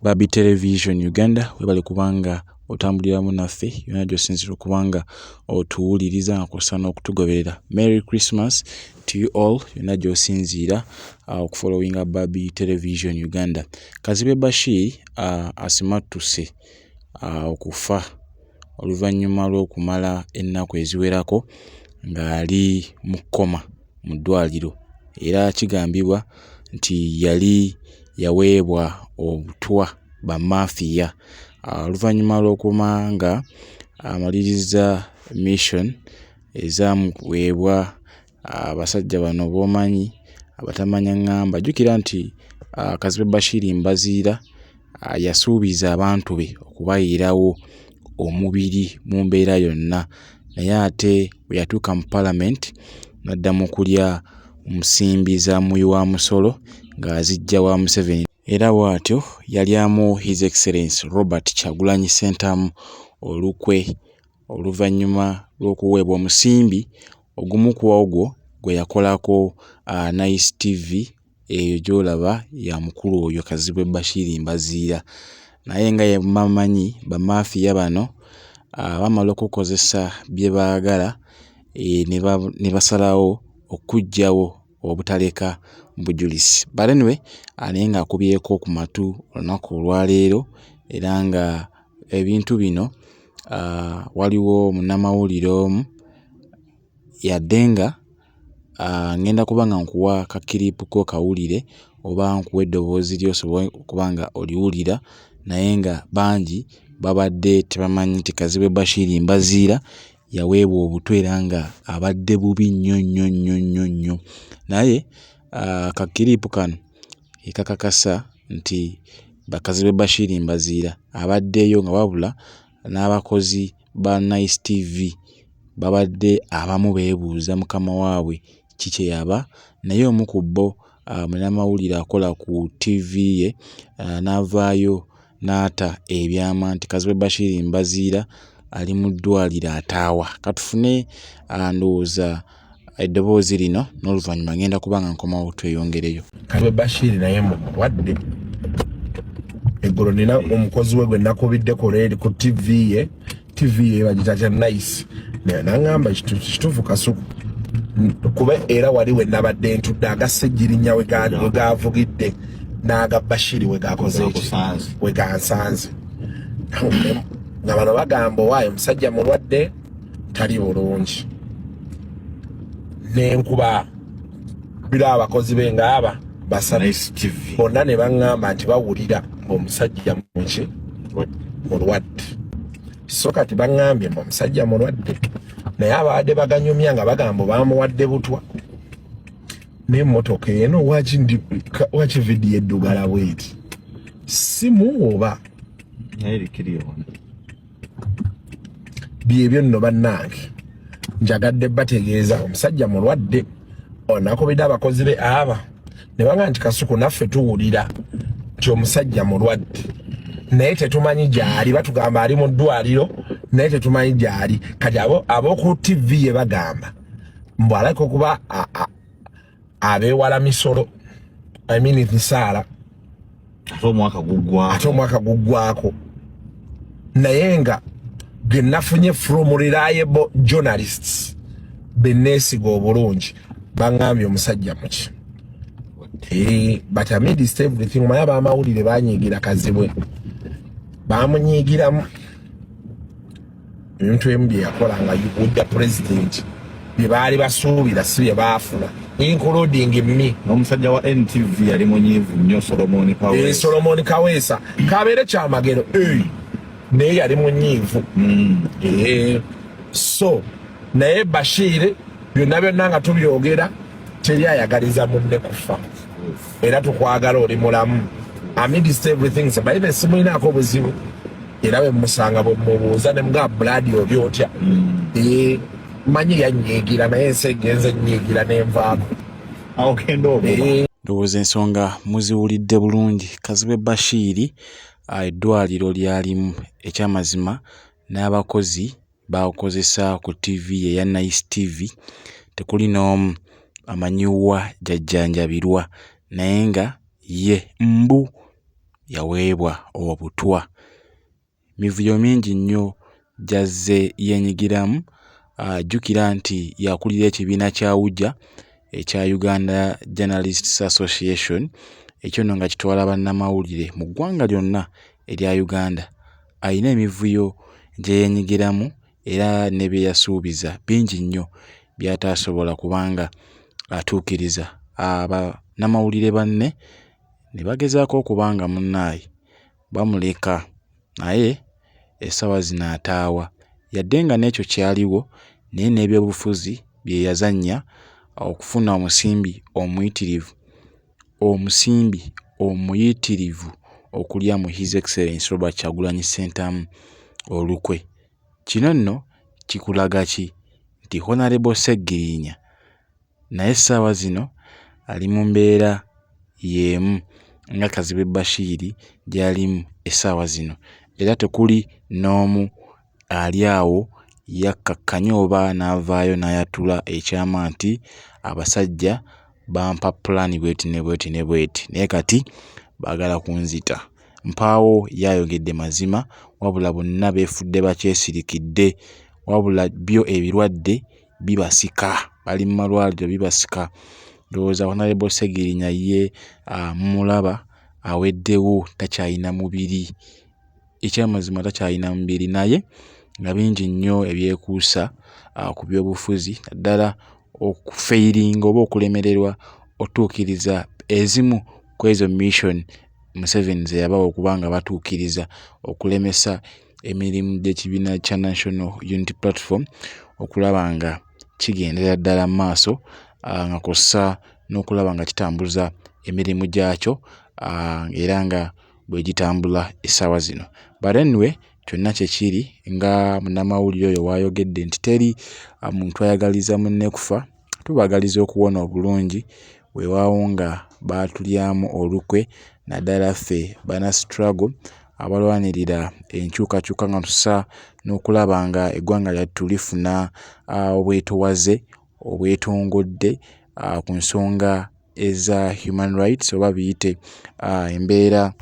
Babi Television Uganda, webale kubanga otambuliramu naffe yonna gy'osinziira okuba nga otuwuliriza nga kw'ossa n'okutugoberera. Merry Christmas to you all yonna gy'osinziira okufollowinga Babi Television Uganda. Kazibwe Bashir asimattuse okufa oluvannyuma lw'okumala ennaku eziwerako ng'ali mu kkoma mu ddwaliro era kigambibwa nti yali yaweebwa obutwa bamaafiya oluvannyuma lw'okuba nga amalirizza mission ezaamuweebwa abasajja bano b'omanyi abatamanya ŋŋamba. Jjukira nti Kazibwe Bashir Mbaziira yasuubiza abantu be okubayiirawo omubiri mu mbeera yonna naye ate bwe yatuuka mu palamenti n'adda mu kulya nsimbi za muwi wa musolo ng'aziggya wa Museveni era bw'atyo yalyamu His Excellence Robert Kyagulanyi Ssentamu olukwe oluvannyuma lw'okuweebwa omusimbi ogumu ku ogwo gwe yakolako Nice TV eyo gy'olaba ya mukulu oyo Kazibwe Bashir Mbaziira. Naye nga ye mubamanyi bamaafiya bano bamala okukukozesa bye baagala ne basalawo okukuggyawo obutaleka bujulizi. But anyway, naye ng'akubyeko ku matu olunaku olwaleero era nga ebintu bino waliwo munnamawulire omu yadde nga ngenda kuba nga nkuwa ka clip ko kawulire oba nkuwe eddoboozi lyo osobole okuba nga oliwulira naye nga bangi babadde tebamanyi nti Kazibwe Bashir Mbaziira yaweebwa obutwa era nga abadde bubi nnyo nnyo nnyo nnyo nnyo naye ka clip kano ke kakakasa nti Kazibwe Bashir Mbaziira abaddeyo nga wabula n'abakozi ba Nice TV babadde abamu beebuuza mukama waabwe ki kye yaba naye omu ku bo munnamawulire akola ku ttivi ye n'avaayo n'ata ebyama nti Kazibwe Bashir Mbaziira ali mu ddwaliro ataawa. Katufune ndowooza eddoboozi lino n'oluvannyuma ngenda kuba nga nkomawo tweyongereyo. Kazibwe Bashir naye mulwadde. Eggulo nina omukozi we gwe nakubidde ku leeri ku ttivi ye, ttivi ye bagiyita kya Nice, naye n'aŋŋamba kituufu Kasuku kuba era wali we nabadde ntudde aga Ssegirinya we gaavugidde n'aga Bashiri we gakoze eki we gansanze nga bano bagamba owaayo omusajja mulwadde tali bulungi nenkuba bira abakozi be ngaaba basatu bonna ne baŋŋamba nti bawulira ng'omusajja muki mulwadde. So kati baŋŋambye mbu omusajja mulwadde naye ababadde baganyumya nga bagamba bamuwadde butwa n'emmotoka eno waki vidiyo eddugala bweti simu oba byebyo nno bannange njagadde bategeeza omusajja mulwadde onakubidde abakozi be aba ne banga nti Kasuku naffe tuwulira nti omusajja mulwadde naye tetumanyi gyali batugamba ali mu ddwaliro naye tetumanyi gyali kati ab'oku tv ye bagamba mbu alabika okuba abeewala misolo, I mean misaala. Ate omwaka guggwako. Ate omwaka guggwako naye nga bye nafunye from reliable journalists beneesiga obulungi baŋŋambye omusajja muki. But amidst everything omanyi abamawulire banyiigira Kazibwe, bamunyiigiramu ebintu ebimu bye yakola nga ujja president bye baali basuubira si bye baafuna, including me. N'omusajja wa NTV yali munyiivu nnyo, Solomon Kaweesa. Solomon Kaweesa kabeere kyamagero, naye yali munyiivu. So naye Bashir byonna byonna nga tubyogera teri ayagaliza munne kufa era tukwagala oli mulamu amidst everything. By simulinaako obuzibu era bwe musanga bwe mubuuza ne mugaa blood obi otya. Manyi yanyiigira naye ensi egenze nyiigira nenvaako. Awo genda obuba. Ndowooza ensonga muziwulidde bulungi. Kazibwe Bashir eddwaliro lyalimu ekyamazima n'abakozi bakozesa ku ttivi eya Nice TV tekuli n'omu amanyi wa gy'ajjanjabirwa naye nga ye mbu. yaweebwa obutwa. Mivuyo mingi nnyo gy'azze yeenyigiramu. Jjukira nti y'akulira ekibiina kya UJA ekya Uganda Journalists Association, ekyo nno nga kitwala bannamawulire mu ggwanga lyonna erya Uganda. Alina emivuyo gye yeenyigiramu era ne bye yasuubiza bingi nnyo by'ataasobola kubanga atuukiriza. Bannamawulire banne ne bagezaako okuba nga munnaaye bamuleka naye essaawa zino ataawa. Yadde nga n'ekyo kyaliwo naye n'ebyobufuzi bye yazannya okufuna omusimbi omuyitirivu omusimbi omuyitirivu okulya mu His Excellency Robert Kyagulanyi Ssentamu olukwe. Kino nno kikulaga ki? Nti Honourable Ssegirinya naye essaawa zino ali mu mbeera y'emu nga Kazibwe Bashir gy'alimu essaawa zino era tekuli n'omu ali awo yakkakkanye oba n'avaayo n'ayatula ekyama nti abasajja bampa pulaani bw'eti ne bw'eti ne bw'eti naye kati baagala kunzita. Mpaawo yaayogedde mazima wabula bonna beefudde bakyesirikidde wabula byo ebirwadde bibasika bali mu malwaliro bibasika. Ndowooza Honourable Ssegirinya ye mumulaba aweddewo takyalina mubiri. Ekyamazima takyalina mubiri naye nga bingi nnyo ebyekuusa ku byobufuzi naddala okufeyiringa oba okulemererwa otuukiriza ezimu ku ezo mission Museveni ze yabawa okuba nga batuukiriza okulemesa emirimu gy'ekibiina kya National Unity Platform okulaba nga kigendera ddala mu maaso nga kw'ossa n'okulaba nga kitambuza emirimu gyakyo era nga bwe gitambula essaawa zino. But anyway kyonna kye kiri nga munnamawulire oyo w'ayogedde nti teri muntu ayagaliza munne kufa, tubaagaliza okuwona obulungi weewaawo nga baatulyamu olukwe naddala ffe bana struggle abalwanirira enkyukakyuka nga tusa n'okulaba nga eggwanga lyattu lifuna obwetowaze obwetongodde ku nsonga eza human rights oba biyite embeera.